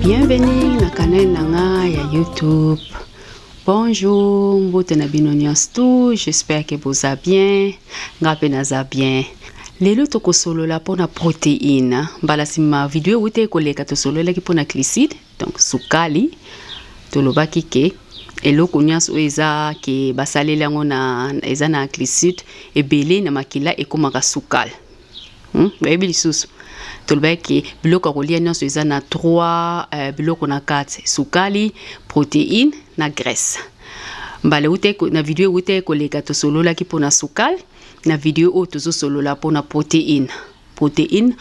Bienvenue na canal na nga ya YouTube. Bonjour, mbote na bino nyonso tout, j'espère que boza bien, nga pe naza bien. Lelo tokosolola mpona protéine. Mbala nsima video ewuti ekoleka tosololaki mpona glycide, donc sukali. Tolobaki ke eloko nyonso oyo eza ke basaleli yango na eza na glycide ebele na makila ekomaka sukali. Bayebi lisusu tolobaki ke biloko ya kolia nyonso eza na 3 biloko na kati: sukali, protéine na graisse. Mbala euti na video euti koleka tosololaki mpona sukali. Na video oyo tozosolola mpona protéine. Protéine,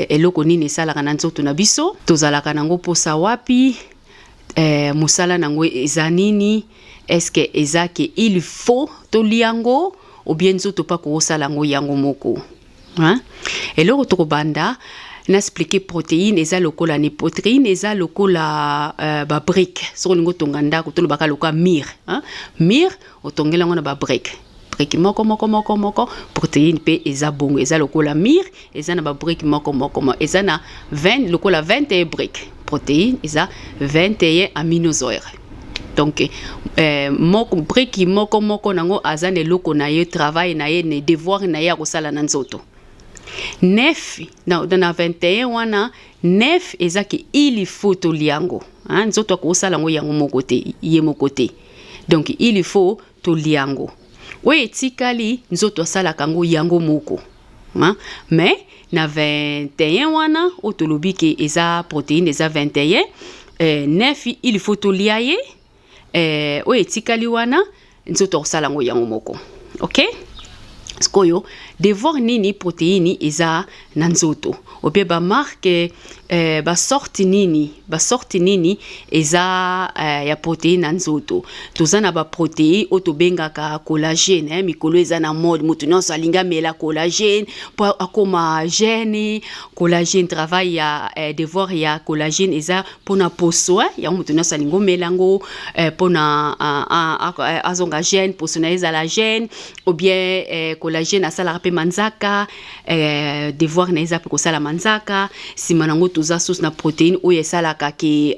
eloko nini esalaka na nzoto na biso? Tozalaka nango mposa wapi? Mosala nango eza nini? Est-ce eza ke il faut tolia yango ou bien nzoto mpa kosala yango yango moko, hein? Eloko tokobanda na expliquer, protéine eza lokola ni protéine eza lokola babrique. Soki olingi otonga ndako, tolobaka lokola mur, hein? Mur otongeli yango na babrique, brique moko moko moko moko. Protéine mpe eza bongo, eza lokola mur, eza na babrique moko moko moko, eza na 20, lokola 21 brique. Protéine eza 21 aminosyre. Donc moko, brique moko moko nango aza na eloko na ye, travail na ye, na devoir na ye ya kosala na nzoto. 9 na 21 wana, 9 eza ke il faut tolia yango, hein? Nzoto akosala yango yango moko te, ye moko te. Donc il faut tolia yango. Oyo etikali, nzoto asalaka yango yango moko, hein? Mais na 21 wana oyo tolobi ke eza protéine eza 21, 9 il faut tolia ye, oyo etikali wana nzoto akosala yango yango moko. Ok, sikoyo devoir nini protéine eza na nzoto, obie bamarque, basorte nini eza ya protéine na nzoto? Toza na baprotéine oyo tobengaka collagène, eh, mikolo eza na mode, moto nyonso alingi amela collagène mpo akoma jeune. Collagène, travail ya devoir ya collagène eza mpona poso, eh, yango moto nyonso alingi omela yango mpona azonga jeune, poso na ye ezala jeune. Ou bien collagène asalaka mpe manzaka, devoir na ye eza mpe kosala manzaka. Nsima nango toza susu na protéine oyo esalaka ke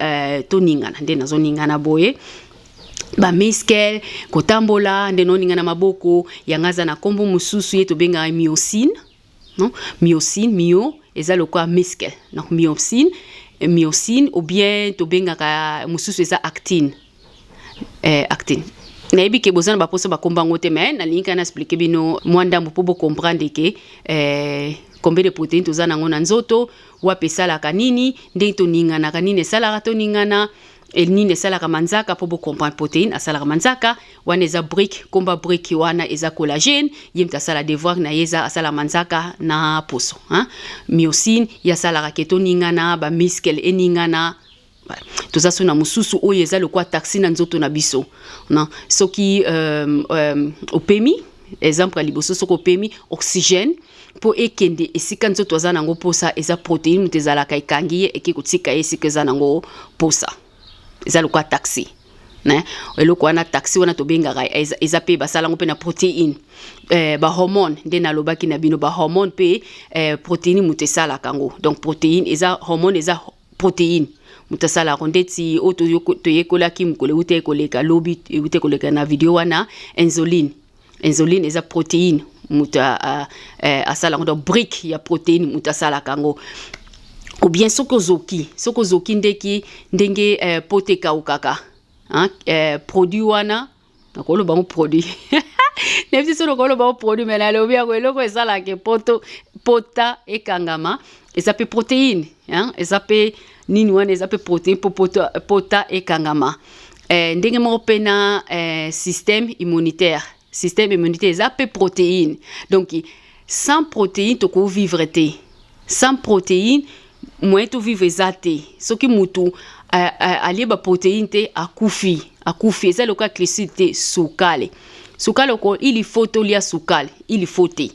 toningana, nde nazoningana boye, bamuscle kotambola, nde noningana maboko. Yango aza na nkombo mosusu, ye tobengaka myosine. Non, myosine, myo eza lokola muscle, donc myosine, myosine. Ou bien tobengaka mosusu eza actine, actine. Nayebi ke boza na baposo bakomba yango te, mais nalingi kaka na expliquer bino mwa ndambo mpo bocomprendre ke combien de protéine toza nango na nzoto, wapi esalaka nini, ndenge toninganaka, nini esalaka toningana, nini esalaka manzaka, mpo bocomprendre. Protéine asalaka manzaka wana eza brique, komba brique wana eza collagène. Ye moto asala, devoir na ye eza asala manzaka na poso, hein? Myosine ye asalaka ke toningana, bamuscle eningana. Toza so na mosusu oyo eza lokola taxi na nzoto na biso. Na soki opemi, exemple ya liboso, soki opemi oxygène mpo ekende esika nzoto aza nango posa, eza protéine moto ezalaka ekangi ye, eke kotika ye esika eza nango posa. Eza lokola taxi, ne eloko wana, taxi wana tobengaka eza mpe basala yango mpe na protéine. Bahormone nde nalobaki na bino, bahormone mpe protéine moto esalaka yango. Donc protéine eza hormone, eza protéine moto asalaka. Ndeti oyo toyekolaki mokolo euti ekoleka, lobi euti ekoleka na video wana, insuline. Insuline eza protéine moto asalaka, donc brique ya protéine moto asalaka yango. Ou bien soki ozoki ndeki ndenge pota ekaukaka, hein, produit wana, nakoloba ngo produit, nayebi so nakoloba ngo produit, mais nalobi yango, eloko esalaka poto pota ekangama eza mpe protéine, hein, eza mpe nini wana, eza mpe protéine mpo pota ekangama. Ndenge moko mpe na système immunitaire. Système immunitaire eza mpe protéine. Donc sans protéine tokovivre te, sans protéine moyen tovivre eza te. Soki mutu alie baprotéine te, akufi, akufi. Eza lokola glycide te, sukali. Sukali oko il faut tolia sukali, il faut te,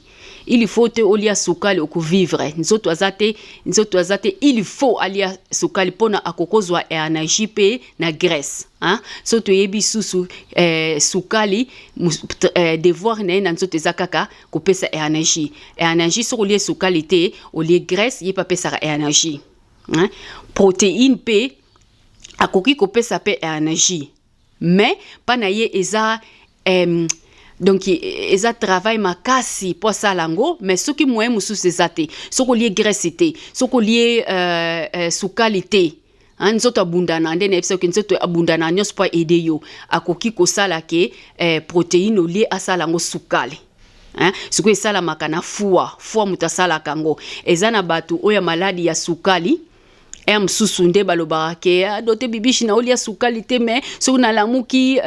il faut te olia sukali okovivre. Nzoto aza te, nzoto aza te, il faut alia sukali mpona akokozwa énergie mpe na graisse, hein? So toyebi susu sukali, devoir na ye na nzoto eza kaka kopesa énergie. Énergie, soki olie sukali te, olie graisse, ye mpe apesaka énergie. Hein? Protéine mpe akoki kopesa mpe énergie, mais mpa na ye eza donc eza travail makasi mpo asala yango. Mais soki moyen mosusu eza te, soki olie graisse te, soki olie sukali te, nzoto abundana nde nayebisa soki nzoto abundana nyonso mpo aide yo, akoki kosala ke protéine olie asala yango sukali. Hein? Sikoyo esalamaka na foie. Foie moto asalaka yango. Eza na bato oyo ya maladi ya sukali ya mosusu nde balobaka ke: "Ah, docteur Bibishi, na olia sukali te, mais soki nalamuki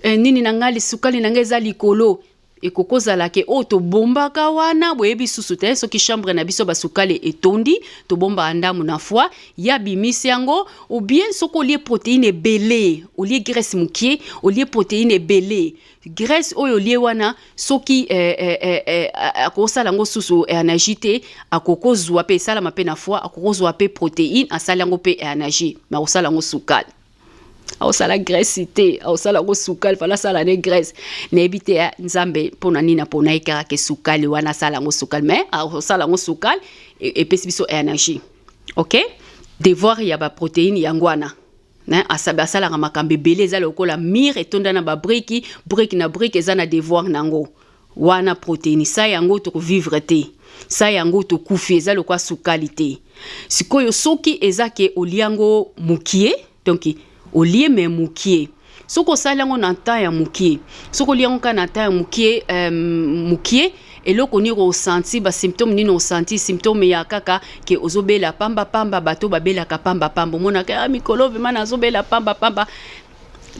nini na ngai, sukali na ngai eza likolo." Ekoki kozala ke oyo tobombaka wana, boyebi susu te, soki chambre na biso basukali etondi, tobombaka ndambo na foie, ya bimisi yango. Ou bien soki olie protéine ebele, olie graisse mokie, olie protéine ebele, graisse oyo olie wana, soki akosala yango susu énergie te, akokozwa mpe, esalama mpe na foie, akokozwa mpe protéine, asali yango mpe énergie, mais akosala yango sukali, aosala graisse te, aosala yango sukali. Fala asala ne graisse, nayebi te Nzambe mpona nini apona ye kaka ke sukali wana asala yango sukali, mais akosala yango sukali, epesi biso énergie. Ok, devoir ya baprotéine yango wana. Asalaka makambo ebele. Eza lokola mur etonda na babriques, brique na brique eza na devoir nango. Wana protéine, sa yango tokovivre te, sa yango tokufi. Eza lokola sukali te. Sikoyo soki eza ke olia yango mokie, donc olie mais mokie, soki osali yango na temps ya mokie, soki olia yango kaka na temps ya mokie, mokie, eloko nini osanti? Basymptôme nini osanti? Symptôme ya kaka ke ozobela pambapamba. Bato babelaka pambapamba, omonaka: "Ah, mikolo vraiment nazobela pambapamba."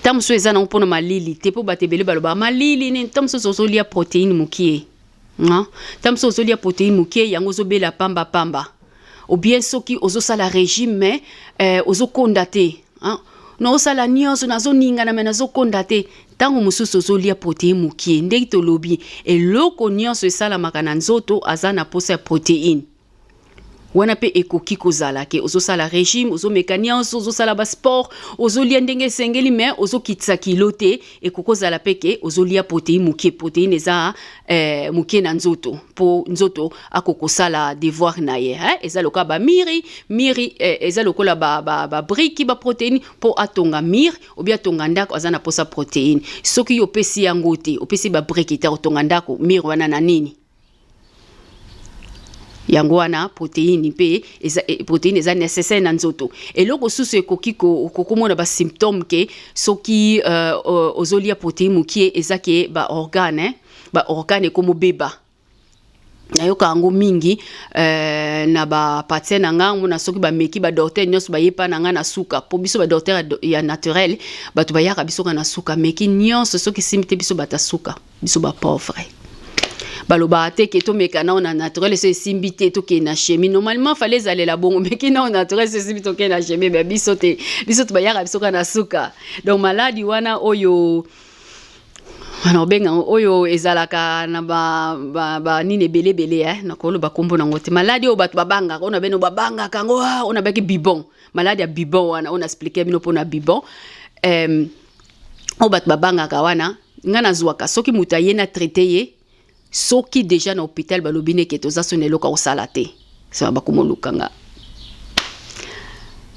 Ta mosusu eza nango mpona malili te, mpo bato ebele balobaka malili nini. Ta mosusu ozolia protéine mokie, ta mosusu ozolia protéine mokie, yango ozobela pambapamba. Ou bien soki ozosala régime mais ozokonda te, hein? Naosala nyonso, nazoningana, mais nazokonda te. Ntango mosusu ozolia protéine mokie. Ndenge tolobi, eloko nyonso esalamaka na nzoto aza na posa ya protéine. Wana mpe ekoki kozala ke ozosala régime, ozomeka nyonso, ozosala basport, ozolia ndenge esengeli, mais ozokitisa kilo te. Ekoki kozala mpe ke ozolia protéine mokie. Protéine eza mokie na nzoto mpo nzoto akokosala devoir na ye, eh? Eza lokola bamurs. Mur eza lokola babriques, ba baprotéine mpo atonga mur obi atonga ndako, aza na posa protéine. Soki yo opesi yango te, opesi babriques te, akotonga ndako mur wana na nini? Yango wana protéine mpe eza, protéine eza nécessaire na nzoto. Eloko susu ekoki kokomona basymptôme ke soki ozolia protéine mokie, eza ke baorgane, eh? Baorgane ekomobeba. Nayoka yango mingi na bapatient na nga. Mona soki bameki, badocteur nyonso bayepa na nga na suka, mpo biso badocteur ya naturel, bato bayaka biso kaka na suka. Meki nyonso, soki esimbi te, biso bato suka, biso bapauvre, balobaka te ke tomeka nao na naturel, so esimbi te tokende na chimie. Normalement fallait ezalela bongo: meki nao naturel, so esimbi tokende na chimie. Mais biso te, biso to bayaka biso kaka na suka. Donc maladi wana oyo wana obenga oyo ezalaka na ba ba nini ebele ebele, nakoloba nkombo nango te. Maladi oyo bato babangaka, oyo na bino babangaka yango, oyo nabaki bubon, maladi ya bubon wana oyo na expliquer bino mpona bubon, oyo bato babangaka wana, nga nazwaka soki moto aye na traiter ye, soki déjà na hôpital balobi neke toza so na eloko akosala te, sima bakomoluka nga.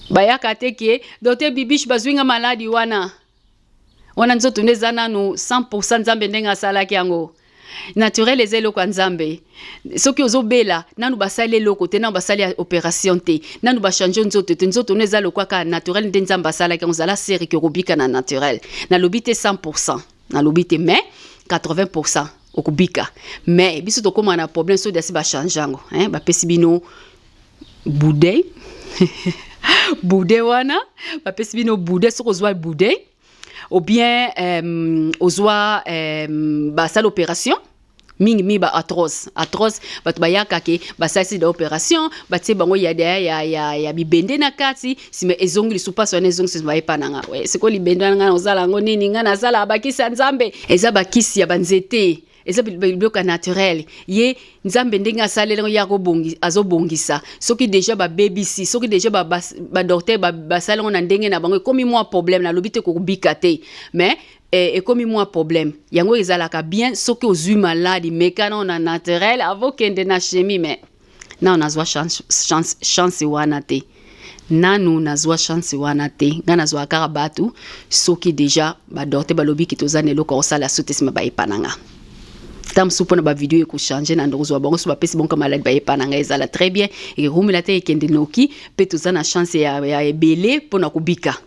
Bayaka te ke: "Docteur Bibiche, bazwi nga maladi wana." Wana nzoto nde eza nanu 100. Nzambe ndenge asalaki yango naturel, eza eloko ya Nzambe. Soki ozobela, nanu basali eloko te, nanu basali opération te, nanu bachange nzoto te, nzoto no eza lokwa kaka naturel nde Nzambe asalaki yango. Ozala sûr ke okobika na naturel. Nalobi te 100, nalobi te, mais 80 okobika. Mais biso tokóma na problème soki dasi bachange yango, hein, bapesi bino boudin, boudin wana bapesi bino boudin. Soki ozwa boudin ou bien ozwa basala opération mingimingi, ba arthrose. Arthrose, bato bayaka ke basalisi da opération, batie bango ya bibende na kati, nsima ezongi lisusu, mpasi wana ezongi lisusu. Bayepa na nga: "We, sikoyo libende wana nga nazosala yango nini?" Nga nasala bakisi ya Nzambe, eza bakisi ya banzete, eza biloko ya naturel. Ye Nzambe ndenge asaleli ye azobongisa. Soki déjà babebisi, soki déjà badocteur basali yango na ndenge na bango, ekomi mwa problème. Nalobi te kobika te, mais ekomi mwa problème. Yango ezalaka bien soki ozwi maladi, mekana na naturel avant okende na chimie. Mais Nano nazwa chance, chance, chance wana te. Nanu nazwa chance wana te. Ngai nazwaka kaka bato soki deja badocteur balobi ke toza na eloko ya kosala so te, nsima bayepa na nga. Ta mosusu mpona bavideo ekochange na ndokozwa bango so bapesi bango maladi, bayepa na ngai, ezala très bien, ekomela te, ekende noki mpe toza na chance ya ebele mpona kobika.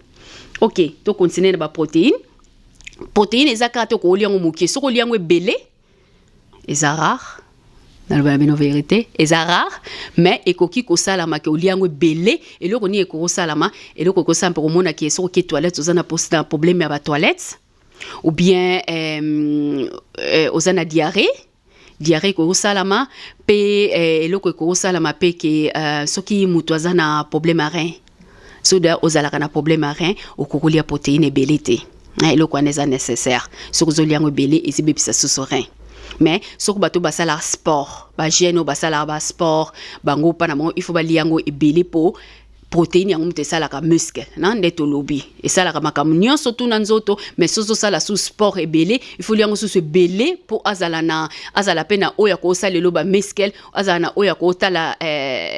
Ok, tocontinue na baprotéine. Protéine eza kaka te kolia yango moke. Soki olia yango ebele, eza rare, naloba na bino vérité, eza rare, mais ekoki kosalama ke olia yango ebele. Eloko nini ekoki kosalama? Eloko ekosalama mpe komona ke soki oke toilette, oza na problème ya batoilette ou bien oza na diarrhée. Diarrhée ekoki kosalama mpe. Eloko ekoki kosalama mpe ke soki moto aza na problème ya rein, so da ozalaka na problème ya rein, okoki kolia protéine ebele te. Eloko wana eza nécessaire. Soki ozolia yango ebele, ezibebisa susu rein. Mais soki bato basalaka sport, bajeune oyo basalaka basport, bango mpa na bango il faut balia yango ebele, mpo protéine yango moto esalaka muscle na nde tolobi esalaka makambo nyonso tu na nzoto. Mais soki ozosala su sport ebele, il faut liango susu ebele mpo azala na azala mpe na oyo akosala elo bamuscle, azala na oyo akotala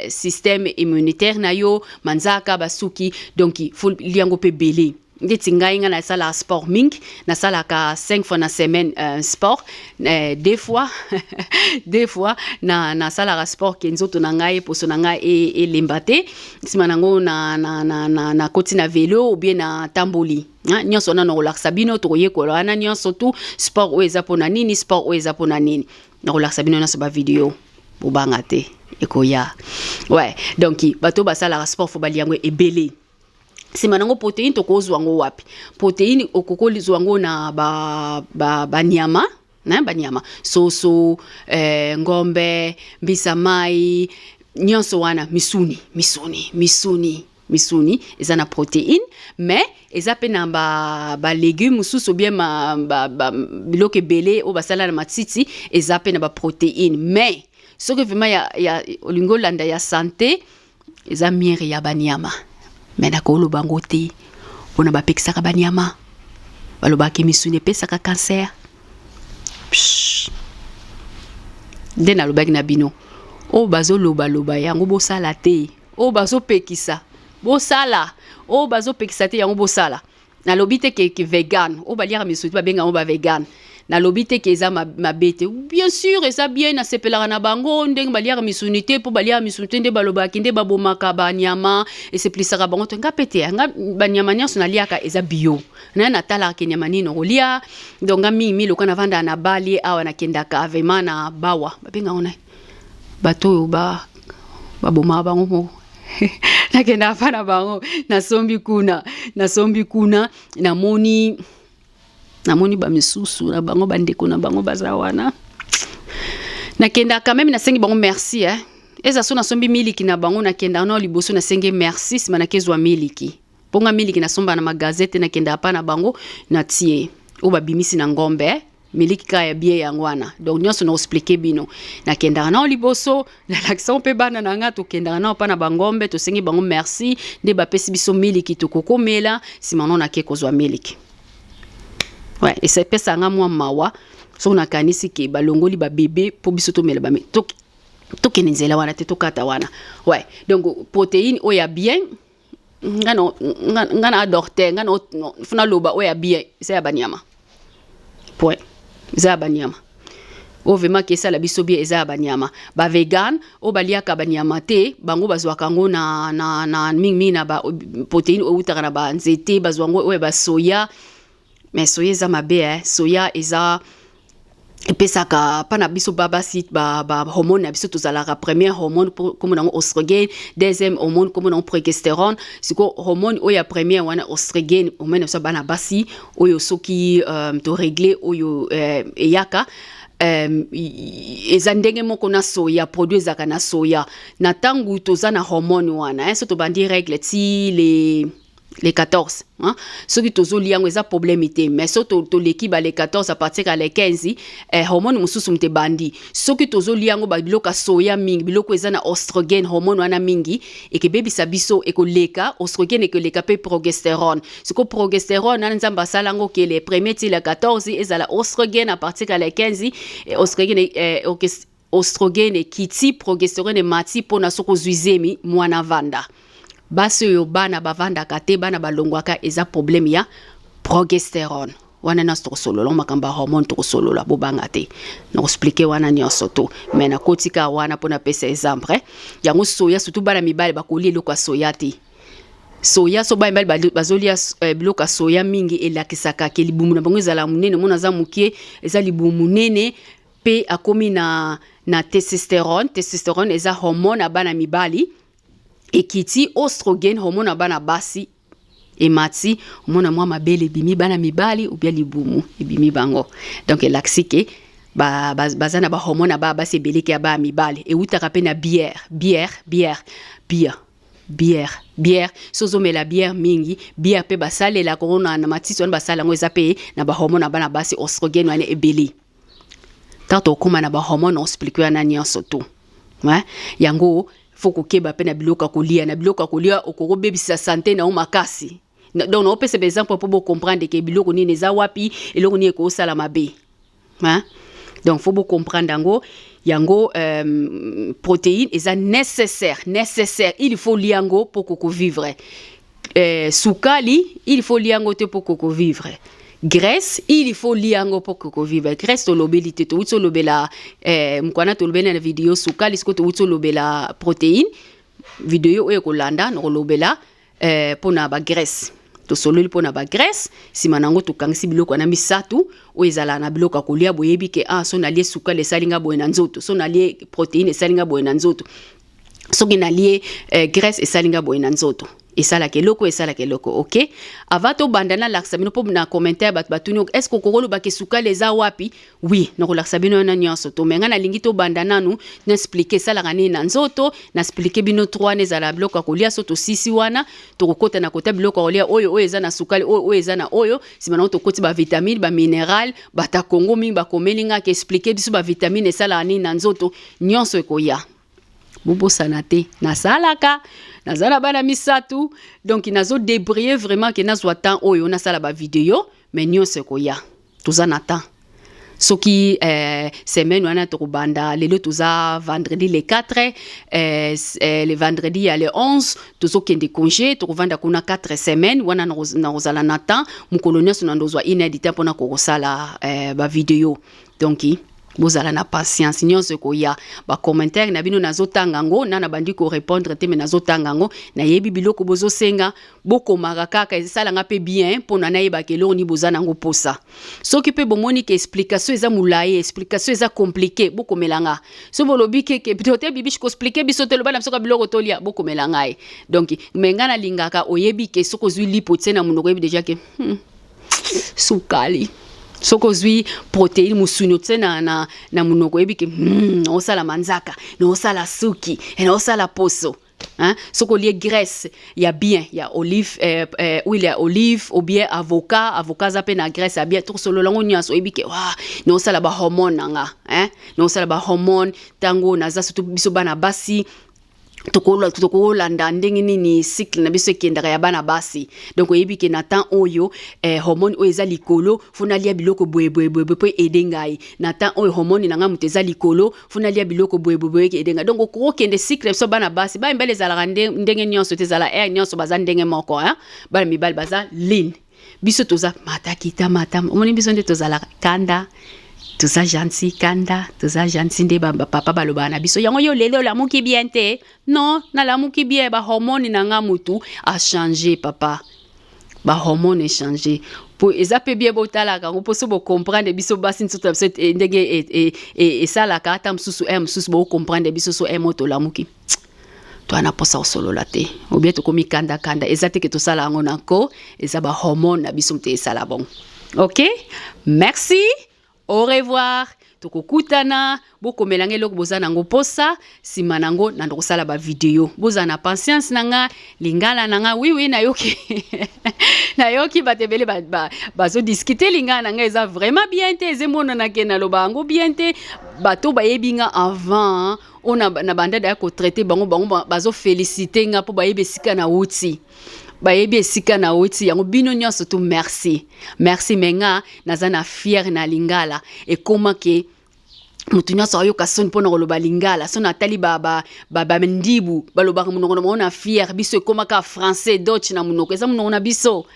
système immunitaire na yo, manzaka, basuki. Donc il faut liango mpe ebele. Ndeti ngai, ngai nasalaka sport mingi, nasalaka 5 fois na semaine sport, deux fois na nasalaka sport ke nzoto na ngai, poso na ngai elemba te. Nsima nango nakoti na vélo ou bien na tamboli. Nyonso wana nakolakisa bino, tokoyekola wana nyonso tu, sport oyo eza mpona nini, sport oyo eza mpona nini. Nakolakisa bino nyonso bavideo, bobanga te, ekoya. Ouais, donc bato basalaka sport, faut balia yango ebele. Nsima nango, protéine tokozwa yango wapi? Protéine okokozwa yango na banyama, ba na banyama, soso, ngombe, mbisa mai, nyonso wana, misuni, misuni, misuni, misuni eza na protéine. Mais eza mpe na balégume ba mosusu bien biloko ebele oyo basala na matiti, eza mpe na baprotéine. Mais soki vraiment ya olingi olanda ya santé, eza miere ya banyama. Me nakoloba yango te mpona bapekisaka banyama, balobaka misuni epesaka cancer. Nde nalobaki na bino, oyo bazolobaloba yango bosala te, oyo bazopekisa bosala, oyo bazopekisa te yango bosala. Nalobi te ke vegan oyo baliaka misuni te, babenga yango bavegan. Nalobi te ke eza mabe te. Bien sûr eza bien, nasepelaka na bango ndenge baliaka misuni te, mpo baliaka misuni te nde balobaki nde babomaka banyama, esepelisaka bango te. Nga mpe te, nga banyama nyonso naliaka eza bio. Na natalaka ke nyama nini okolia. Donc nga mingimingi lokola navandaka na bali awa, nakendaka vraiment na bawa babengango na bato oyo babomaka bango moko. Nakendaka mpa na bango, nasombi kuna, nasombi kuna, namoni bamisusu na bango, bandeko na bango baza wana. Nakendaka quand même, nasengi bango merci, eh. Eza so nasombi miliki na bango, nakendaka nao liboso, nasengi merci, nsima nakezwa miliki. Mponga miliki nasomba na magasin te, nakendaka mpa na bango, natie oyo babimisi na ngombe, eh. Miliki kaka ya bie yango wana. Donc nyonso na expliquer bino, nakendaka nao liboso, nalakisa mpe bana na nga, tokendaka nao mpa na bangombe, tosengi bango merci nde bapesi biso miliki tokokomela. Nsima nao nake kozwa miliki. Ouais, esepesa nga mwa mawa soki nakanisi ke balongoli babebe mpo biso tomela bame. Tokende nzela wana te, tokata wana. Ouais, donc protéine oyo ya bien, nga na adore te, nga funa loba oyo ya bien eza ya banyama, point. Eza ya banyama oyo vraiment ke esala biso bien, eza ya banyama. Bavegan oyo baliaka banyama te, bango bazwaka yango na mingimingi na baprotéine oyo eutaka na banzete, bazwa yango oyo ya basoya. Mais soya eza mabe, eh. Soya eza epesaka mpa na biso babasi bahormone na biso. Tozalaka première hormone kombo nango oestrogène, deuxième hormone kombo nango progestérone. Sikoyo hormone oyo ya première wana, oestrogène, hormone na biso ya bana basi, oyo soki toregle oyo eyaka eza ndenge moko na soya. Produit ezalaka na soya na ntango toza na hormone wana, eh, so tobandi règle ti les 14, hein? Soki tozolia yango, eza problème te. Mais so toleki ba les 14, à partir ya les 15, hormone mosusu moto ebandi. Soki tozolia yango, babiloko ya soya mingi, biloko eza na oestrogène, hormone wana mingi ekebebisa biso, ekoleka oestrogène, ekoleka mpe progestérone. Siko progestérone wana, Nzambe asala yango ke le premier ti le 14 ezala oestrogène, à partir ya les 15, oestrogène, Oestrogène ekiti, progestérone emati, mpona soki ozwi zemi, mwana vanda. Basi oyo bana bavandaka te, bana balongwaka, eza problème ya progestérone. Wana nyonso tokosolola makambo ya hormone, tokosolola, bobanga te, nakoexpliquer wana nyonso to. Mais nakotika wana mpo napesa exemple yango. Soya, surtout bana mibali bakolia eloko ya soya te. Soya, so bana mibali bazolia biloko ya soya mingi, elakisaka ke libumu na bango ezala monene. Mona aza mokie, eza libumu monene, mpe akomi na testostérone. Testostérone eza hormone ya bana mibali, ekiti. Oestrogène, hormone ya bana basi, emati. Omona mwa mabele ebimi bana mibali, ou bien libumu ebimi bango. Donc elakisi ke baza na bahormone ya bana basi ebeleki ya bana mibali. Eutaka mpe na bière, bière, bière, bière, bière, bière. So ozomela bière mingi, bière mpe basalelaka ngo na matiti wana, basala yango, eza mpe na bahormone ya bana basi, oestrogène wana ebele. Ntango tokóma na bahormone, oexpliquer wana nyonso to. Yango faut kokeba mpe na biloko ya kolia. Na biloko ya kolia, okokobebisa santé na yo makasi. Donc naopesa ba exemple mpo bocomprendre ke biloko nini eza wapi, eloko nini ekosala mabe. Donc faut bocomprendre yango. Yango protéine eza nécessaire, nécessaire, il faut lia yango mpo kokovivre. Sukali, il faut lia yango te mpo kokovivre. Graisse, il faut lia yango mpo kokovivre. Graisse tolobeli te, touti olobela mokwana, tolobeli na video sukali. Sikoyo touti olobela protéine. Video oyo ekolanda, nakolobela mpona bagraisse. Tosololi mpona bagraisse, nsima na yango tokangisi biloko wana misato oyo ezala na biloko ya kolia. Boyebi ke ah, so nalie sukali, esali nga boye na nzoto; so nalie protéine, esali nga boye na nzoto; soki nalie graisse, esali nga boye na nzoto. Esalaka eloko, esalaka eloko. Ok, avant tobanda, nalakisa bino mpo na commentaire bato batuni: est ce que okokolobaka esukali eza wapi? Oui, nakolakisa bino wana nyonso to. Me ngai nalingi tobanda nanu na expliquer esalaka nini na nzoto. Na expliquer bino 3 wana ezala biloko ya kolia. So tosisi wana, tokokɔta na kota biloko ya kolia oyo oyo eza na sukali, oyo oyo eza na oyo. Nsima nango tokoti bavitamine, baminéral. Bata Kongo mingi bakomeli nga ke expliquer biso bavitamine esalaka nini na nzoto. Nyonso ekoya, bobosana te. Nasalaka, naza na bana misato, donc nazodébrouiller vraiment ke nazwa temps oyo nasala bavideo. Mais nyonso ekoya, toza na temps. Soki semaine wana tokobanda, lelo toza vendredi le 4, le vendredi ya le 11 tozokende congé, tokovanda kuna 4 semaine. Wana nakozala na temps, mokolo nyonso na ndozwa une heure du temps mpona kokosala bavideo. Donc bozala na patience, nyonso ekoya. Bacommentaire na bino nazotanga yango, na bandi korépondre te, me nazotanga yango, nayebi biloko bozosenga. Bokomaka kaka, esalanga mpe bien mpona nayebaka eloko nini boza nango posa. Soki mpe bomoni ke explication eza molai, explication eza compliqué, bokomela nga. So bolobi keke te, Bibishi koexpliquer biso te, loba na biso ka biloko tolia, bokomela ngai. Donc me ngai nalingaka oyebi ke soki ozwi lipo tie na monoko, oyebi déjà ke sukali. Soki ozwi protéine, mosuni, otie na monoko, oyebi ke naosala manzaka, naosala suki, naosala poso. Hein? Soki olie graisse ya bien, ya olive, huile ya olive ou bien avocat, avocat aza mpe na graisse ya bien, tokosolola yango nyonso. Oyebi ke wa naosala bahormone na nga, hein? Naosala bahormone ntango naza, surtout biso bana basi, tokolanda ndenge nini cycle na biso ekendaka ya bana basi. Donc oyebi ke na temps oyo hormone oyo eza likolo, faut nalia biloko boye boye boye mpo ede ngai. Na temps oyo hormone na ngai moto eza likolo, faut nalia biloko boye boye boye ede ngai. Donc okokende cycle biso bana basi. Bana mibali ezalaka ndenge nyonso te, ezala aire nyonso baza ndenge moko, hein? Bana mibali baza line, biso toza matakita mata. Omoni biso nde tozalaka kanda, toza gentil kanda, toza gentil nde bapapa balobaka na biso yango: yo lelo olamuki bien te. Non, nalamuki bien, bahormone na nga mutu achanger, papa, bahormone echanger. Po eza mpe bien botalaka yango, mpo so bocomprendre biso basi, nzoto na biso ndenge esalaka. Ata mosusu aire mosusu bocomprendre biso. So aire mo tolamuki, towana mposa kosolola te, obie tokomi kandakanda, eza te ke tosala yango na nko, eza bahormone na biso moto esala bongo. Ok, merci, au revoir, tokokutana. Bokomela nga eloko boza nango posa, nsima nango nando kosala bavideo. Bozala na patience na nga, lingala na nga. Oui, oui, nayoki, nayoki bato ebele bazodiscuter lingala na nga eza vraiment bien te, eza emonana ke naloba yango bien te. Bato bayebi nga avant oyo na banda daya kotraiter bango, bango bazoféliciter nga mpo bayebi esika na wuti, bayebi esika na wuti. Yango bino nyonso tu, merci, merci. Me nga naza na fière na lingala, ekóma ke Moto nyonso ayoka soni mpona koloba lingala. So natali bandibu ba, ba, balobaka monoko na bango na fier. Biso ekomaka français, deutsch na monoko. Eza monoko na biso.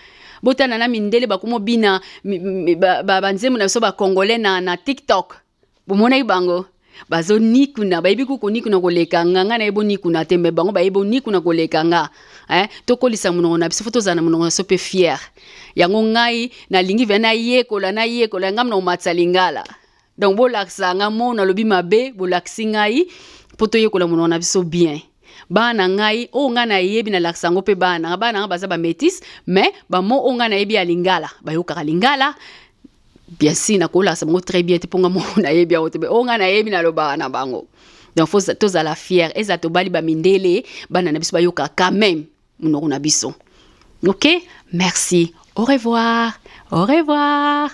Botana na mindele bakomobina banzembo na biso bacongolais na TikTok. Bomonaki bango bazonikuna, bayebi kukonikuna koleka nga. Nga nayebi onikuna te, mais bango bayebi onikuna koleka nga, eh? Tokolisa monoko na biso. Faut tozala na monoko na biso mpe fier. Yango ngai nalingi ve nayekola, nayekola ngai na komatisa lingala. Donc bolakisa nga mo nalobi mabe, bolakisi ngai mpo toyekola monoko na biso bien. Bana ngai oyo ngai nayebi, nalakisa yango mpe bana. Bana nga baza bamétis, mais bamo oyo ngai nayebi ya lingala, bayokaka lingala. Bien sûr, nakolakisa bango très bien te mpo nga moko nayebi yango te. Oyo ngai nayebi, nalobaka na bango. Donc faut tozala fier. Eza tobali bamindele, bana na biso bayoka quand même monoko na biso. Ok, merci, au revoir, au revoir.